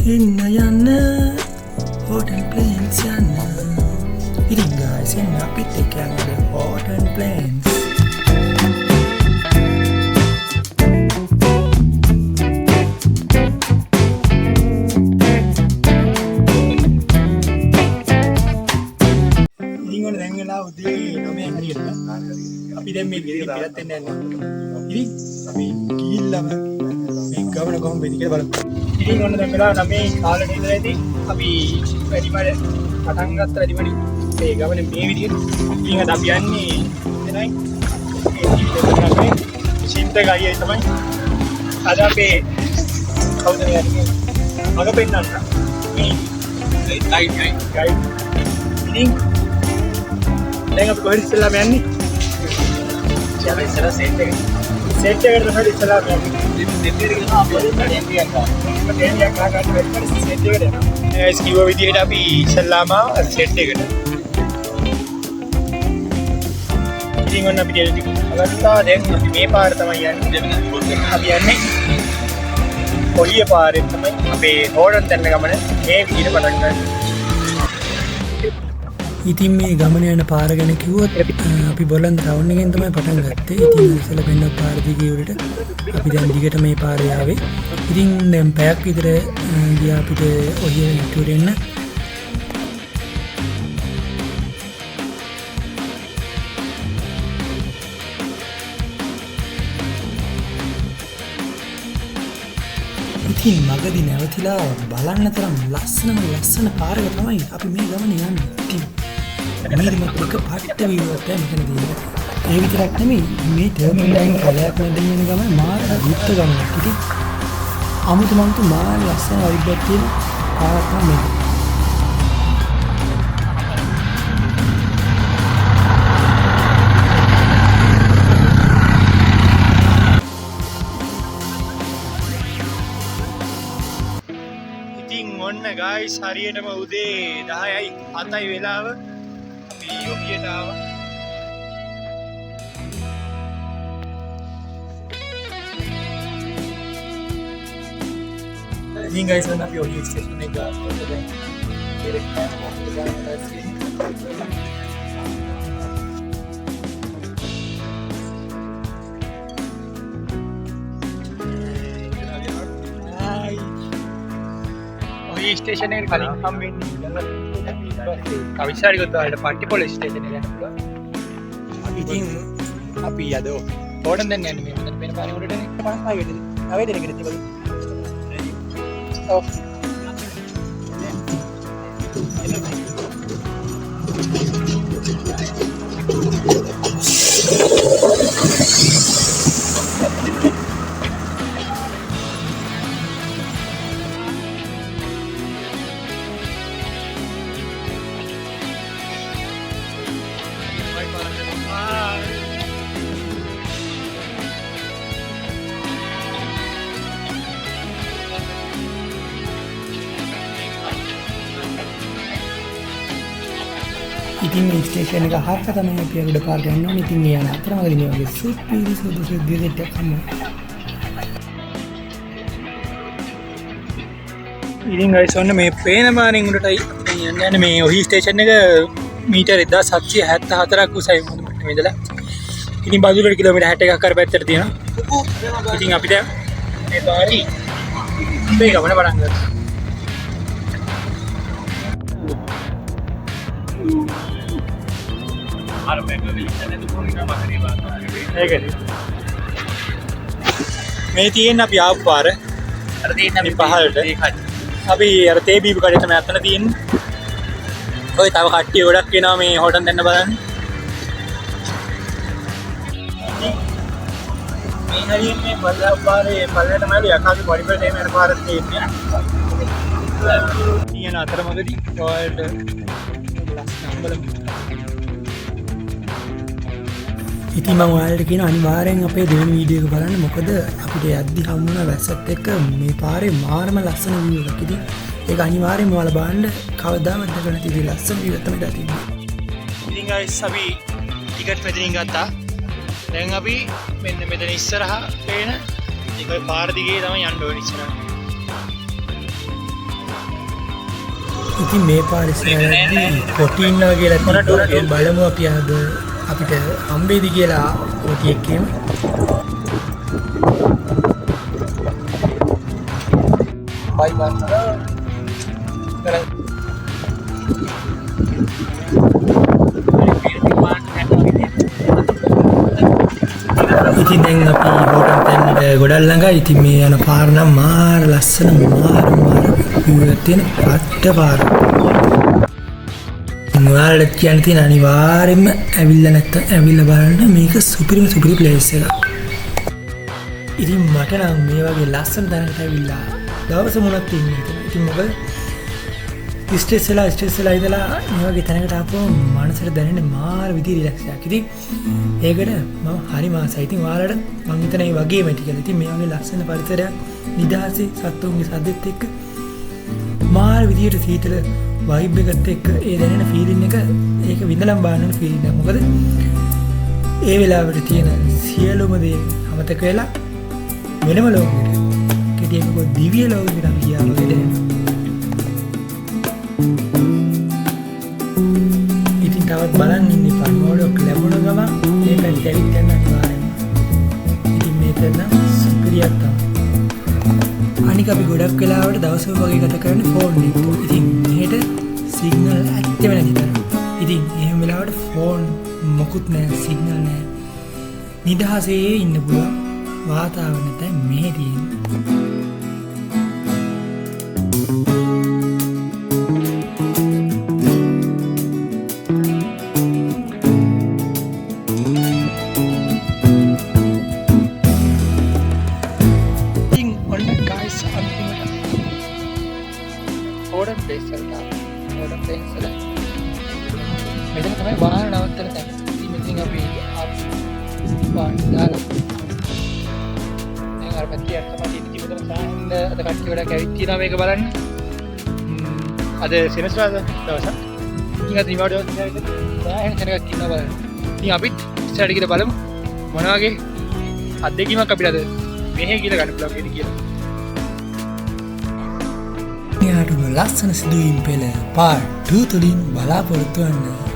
එන්න යන්න Horton planes යන්න. ඉතින් ගයිස්, එන්න අපිත් එක්ක යන්න හෝටන් ප්ලේන්ස්. ඉතින් ඔන්න දැන් වෙලා උදේ 9 හරියට. අපි දැන් මේ ගෙදරින් පිටත් වෙන්න යනවා. ඉතින් අපි ගිහිල්ලාම මේ ගමන කොහොම වෙයිද කියලා බලමු. ඉතින් ඔන්න දැන් වෙලා 9 කාලෙට ඉඳලා ඉතින් අපි වැඩිමඩ පටන් ගත්ත වැඩිමඩි මේ ගමන මේ විදිහට. ඉතින් අද අපි යන්නේ එතනයි. මේ ජීවිතේ තමයි චින්තක අයියයි තමයි අද අපේ කවුද මේ යන්නේ මග පෙන්නන්න. මේ ගයිඩ් ගයිඩ් ගයිඩ්. ඉතින් දැන් අපි කොහෙද ඉස්සෙල්ලාම යන්නේ? අපි ඉස්සර සෙට් එක. සෙට් එකට තමයි ඉස්සෙල්ලාම යන්නේ. සෙට් එකට ගිහම අපි ටෙන්ට් එකක් ගන්නවා. ටෙන්ට් එකක් ගන්න බැරි වුණා සෙට් එකට යනවා. ගයිස්, කිව්ව විදිහට අපි ඉස්සෙල්ලාම සෙට් එකට. ඉතින් ඔන්න අපි ටෙන්ට් එක ගත්තා. දැන් අපි මේ පාර තමයි යන්නේ. අපි යන්නේ කොහිය පාරෙන් තමයි අපේ හෝටල් තැන්න ගමන මේ විදිහට පටන් ගන්න. ඉතින් මේ ගමන යන පාර ගැන කිව්වොත් අපි බොලන්ද ටවුන් එකෙන් තමයි පටන් ගත්තේ. ඉතින් ඉස්සෙල්ලා පෙන්න පාර දිගේ උඩට අපි දැන් දිගට මේ පාරේ ආවේ. ඉතින් දැන් පැයක් විතර ගියා අපිට ඔහිය නැටුවට එන්න. ඉතින් මගදී නැවතිලා බලන්න තරම් ලස්සනම ලස්සන පාරක තමයි අපි මේ ගමන යන්නේ. ඉතින් මීරිමත් එක පට්ට වීව් එකක් තමයි මෙතන තියෙන්නේ. ඒ විතරක් නෙමෙයි, මේ ටර්මිනල් කැලයක් මැදින් යන ගමන මාර ගුප්ත ගමනක්. ඉතින් අමුතු මමුතු මාර ලස්සන වයිබ් එකක් තියෙන පාරක් තමයි මේක. ඉතින් ඔන්න ගයිස්, හරියටම උදේ 10යි 7යි වෙලාව අපි ඔහියට ආවා. ඉතින් ගයිස්, ඔන්න අපි ඔහිය ස්ටේෂන් එක ගාවට දැන් ඉතින් කෑම මොකද ගන්න තියෙන්නේ. හායි. ඔය ස්ටේෂන් එකට කලින් හම්බෙන්නේ තව ඉස්සරහට ගියොත් ඔයාලට පට්ටිපොළ ස්ටේෂන් එක යන්න පුළුවන්. ඉතින් අපි අද හෝටන් දැන් යන්නේ මේ හොඳට වෙන පාරේ උඩටනේ 55 වෙන්නේ. තව දෙනෙක් තිබුණා. ඔව්. ඉතින් මේ ස්ටේෂන් එක හරහා තමයි අපි උඩ පාරට යන්න ඕනේ. ඉතින් ඒ යන අතරමඟදී මේ වගේ සුපිරි සුදු සුදු සෙට් එකක් හම්බ වුණා. ඉතින් ගයිස්, ඔන්න මේ පේන මානෙන් උඩටයි අපි දැන් යන්න යන්නේ. මේ ඔහි ස්ටේෂන් එක මීටර් 1774ක් උසයි මුහුදු මට්ටමේ ඉඳලා. ඉතින් බදුල්ලට කිලෝමීටර් 61ක් අර පැත්තට තියෙනවා. ඉතින් අපි දැන් මේ පාරේ මේ ගමන පටන් ගත්තා. අර බැංගලෝර ඒකනේ. මේ තියෙන අපි ආපු පාර. අර තියෙන අපි පහළට. ඒ කට්ටිය. අපි අර තේ බීපු කඩේ තමයි අතන තියෙන්නේ. ඔය තව කට්ටිය ගොඩක් එනවා මේ හෝටල් දෙන්න බලන්න. මේ හරියට මේ පල්ලා පාරේ පල්ලටම ඇවිත් යකාගේ පොඩි පොඩි යන පාරක් තියෙන්නේ. තියෙන අතරමඟදී ඔයාලට ලස්සන අම්බලම. ඉතින් මම ඔයාලට කියන අනිවාර්යෙන් අපේ දෙවෙනි වීඩියෝ එක බලන්න. මොකද අපිට යද්දි හම්බ වුණ වැස්සත් එක්ක මේ පාරේ මාරම ලස්සන වීව් එකක්. ඉතින් ඒක අනිවාර්යෙන්ම ඔයාලා බලන්න. කවදාවත් දැකලා නැති විදිහේ ලස්සන වීව් එකක් තමයි දා තිබ්බේ. ඉතින් ගයිස්, අපි ටිකට් මෙතනින් ගත්තා. දැන් අපි මෙන්න මෙතන ඉස්සරහා පේන ඒක පාර දිගේ තමයි යන්න ඕනේ ඉස්සරහට. ඉතින් මේ පාර ඉස්සරහදී කොටි ඉන්නවා කියලා තිබ්බා. බලමු අපි අද අපිට හම්බෙයිද කියලා කොටි එක්කම. බයි බයි. ඉතින් දැන් අපි හෝටල් තැන්නට ගොඩක් ළඟයි. ඉතින් මේ යන පාර නම් මාර ලස්සන මාර මාර view එකක් තියෙන පට්ට පාර. ඔයාලට කියන්න තියෙන අනිවාර්යෙන්ම ඇවිල්ලා නැත්තම් ඇවිල්ලා බලන්න මේක සුපිරිම සුපිරි ප්ලේස් එකක්. ඉතින් මට නම් මේ වගේ ලස්සන තැනකට ඇවිල්ලා දවස මොනක් ඉන්න හිතෙනවා. ඉතින් මොකද ස්ට්‍රෙස් වෙලා ඉඳලා මේ වගේ තැනකට ආපුවම මනසට දැනෙන මාර විදිහේ රිලැක්ස් එකක්. ඉතින් ඒකට මම හරිම ආසයි. ඉතින් ඔයාලට මං හිතන ඒ වගේම ඇති කියලා. ඉතින් මේ වගේ ලස්සන පරිසරයක් නිදහසේ සත්තුන්ගේ සද්දෙත් එක්ක මාර විදිහට සීතල වයිබ් එකත් එක්ක ඒ දැනෙන ෆීලිං එක ඒක විඳලම් බලන්න ඕන ෆීලිං එක. මොකද ඒ වෙලාවට තියෙන සියලුම දේ අමතක වෙලා වෙනම ලෝකයකට කෙටියෙන්ම කිව්වොත් දිව්‍ය ලෝකයකට අපි ගියා වගේ දැනෙනවා. ඉතින් තවත් බලන් ඉන්න එපා. මොඩක් ලැබුණ ගමන් මේ පැත්තට ඇවිත් යන්න අනිවාර්යයෙන්ම. ඉතින් මේ තැන සුපිරියක් තමයි. අනික අපි ගොඩක් වෙලාවට දවසම වගේ ගත කරන්නේ ෆෝන් එක. ඉතින් මෙහෙට සිග්නල් ඇත්තෙම නැති තරම්. ඉතින් එහෙම වෙලාවට ෆෝන් මොකුත් නෑ, සිග්නල් නෑ. නිදහසේ ඉන්න පුළුවන් වාතාවරණය තමයි මෙහෙ තියෙන්නේ. ඉතින් ඔන්න ගයිස් අන්තිමට හෝඩන් ප්ලේස් වලට ආවා. හෝඩන් ප්ලේස් වල මෙතන තමයි වාහන නවත්තන තැන. ඉතින් මෙතනින් අපි ආපු වාහන දාලා දැන් අර පැත්තේ යන්න තමයි තියෙන්නේ. ඉතින් මෙතන සෑහෙන අද කට්ටිය ගොඩක් ඇවිත් තියෙනවා මේක බලන්න. අද සෙනසුරාදා දවසක්. ඉතින් අද නිවාඩු දවසක් නිසා විතර සෑහෙන සෙනගක් ඉන්නවා බලන්න. ඉතින් අපිත් ඉස්සරහට ගිහලා බලමු මොන වගේ අත්දැකීමක් අපිට අද මෙහෙ ගිහලා ගන්න පුළුවන් වේද කියලා. මෙයාට උන ලස්සන සිදුවීම් පෙළ පාර්ට් 2 තුලින් බලාපොරොත්තු වෙන්න.